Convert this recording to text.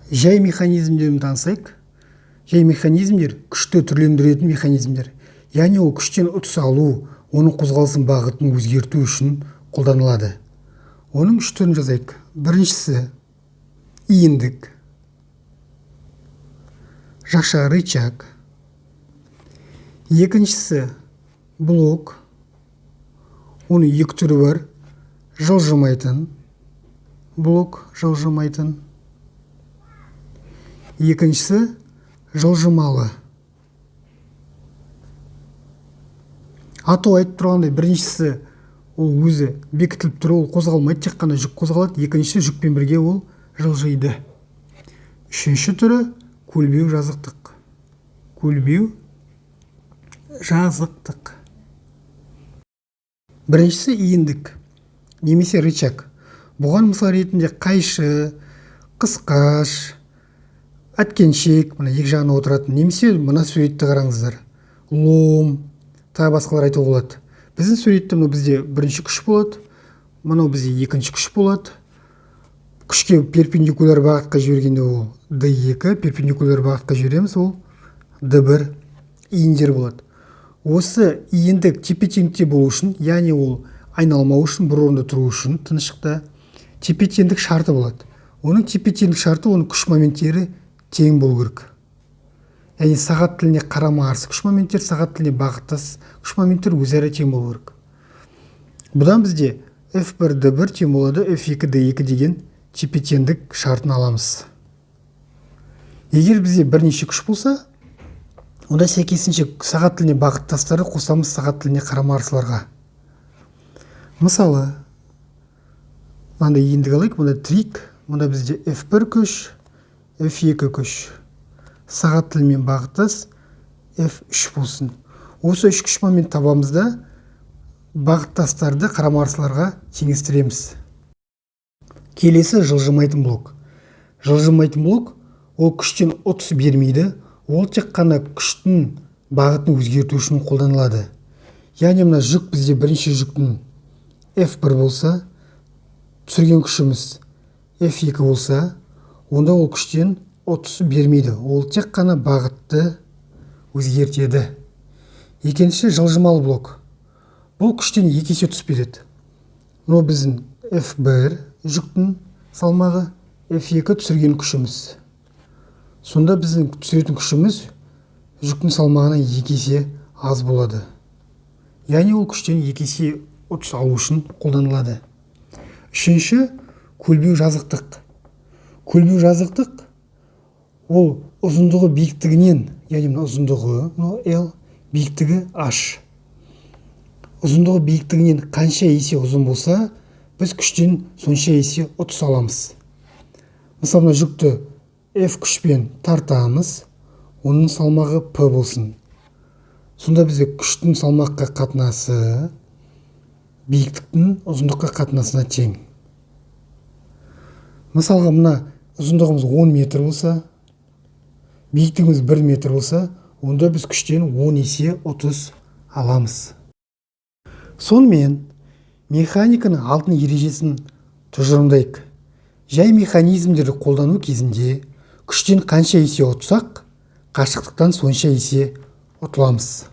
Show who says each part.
Speaker 1: Жай механизмдерін танысайық. Жай механизмдер — күшті түрлендіретін механизмдер, яғни ол күштен ұтыс алу, оның қозғалысын бағытын өзгерту үшін қолданылады. Оның үш түрін жазайық. Біріншісі — иіндік жақша, рычаг. Екіншісі — блок, оның екі түрі бар: жылжымайтын блок, жылжымайтын, екіншісі — жылжымалы. Аты айтып тұрғандай, біріншісі ол өзі бекітіліп тұр, ол қозғалмайды, тек қана жүк қозғалады. Екіншісі жүкпен бірге ол жылжиды. Үшінші түрі — көлбеу жазықтық. Көлбеу жазықтық. Біріншісі — иіндік немесе рычаг. Бұған мысал ретінде қайшы, қысқаш, әткеншек, мына екі жағына отыратын, немесе мына суретті қараңыздар, лом, тағы басқалар айтуға болады. Біздің суретте мынау бізде бірінші күш болады, мынау бізде екінші күш болады. Күшке перпендикуляр бағытқа жібергенде ол D2, перпендикуляр бағытқа жібереміз, ол D1 иіндер болады. Осы иіндік тепе-теңдікте болу үшін, яғни ол айналмау үшін, бір орында тұру үшін тыныштықта тепе-теңдік шарты болады. Оның тепе-теңдік шарты — оның күш моменттері тең болу керек, яғни сағат тіліне қарама-қарсы күш моменттер, сағат тіліне бағыттас күш моменттер өзара тең болу керек. Бұдан бізде F1 D1 тең болады F2 D2 деген тепе-теңдік шартын аламыз. Егер бізде бірнеше күш болса, онда сәйкесінше сағат тіліне бағыттастарды қосамыз сағат тіліне қарама-қарсыларға. Мысалы, мынандай иіндік алайық. Мұнда трик, мұнда бізде F1 күш, F2 күш, сағат тілімен бағыттас F3 болсын. Осы үш күш момент табамыз да, бағыттастарды қарама-қарсыларға теңестіреміз. Келесі — жылжымайтын блок. Жылжымайтын блок ол күштен ұтыс бермейді, ол тек қана күштің бағытын өзгерту үшін қолданылады. Яғни мына жүк бізде бірінші жүктің F1 болса, түсірген күшіміз F2 болса, онда ол күштен ұтыс бермейді, ол тек қана бағытты өзгертеді. Екінші — жылжымалы блок. Бұл күштен екі есе ұтыс береді. Мынау біздің F1 жүктің салмағы, F2 түсірген күшіміз. Сонда біздің түсіретін күшіміз жүктің салмағынан екі есе аз болады, яғни ол күштен екі есе ұтыс алу үшін қолданылады. Үшінші — көлбеу жазықтық. Көлбеу жазықтық ол ұзындығы биіктігінен, яғни мына ұзындығы мынау L, биіктігі H, ұзындығы биіктігінен қанша есе ұзын болса, біз күштен сонша есе ұтыс аламыз. Мысалы, мына жүкті F күшпен тартамыз, оның салмағы P болсын. Сонда бізде күштің салмаққа қатынасы биіктіктің ұзындыққа қатынасына тең. Мысалға, мына ұзындығымыз 10 метр болса, биіктігіміз 1 метр болса, онда біз күштен 10 есе ұтыс аламыз. Сонымен, механиканың алтын ережесін тұжырымдайық. Жай механизмдерді қолдану кезінде күштен қанша есе ұтсақ, қашықтықтан сонша есе ұтыламыз.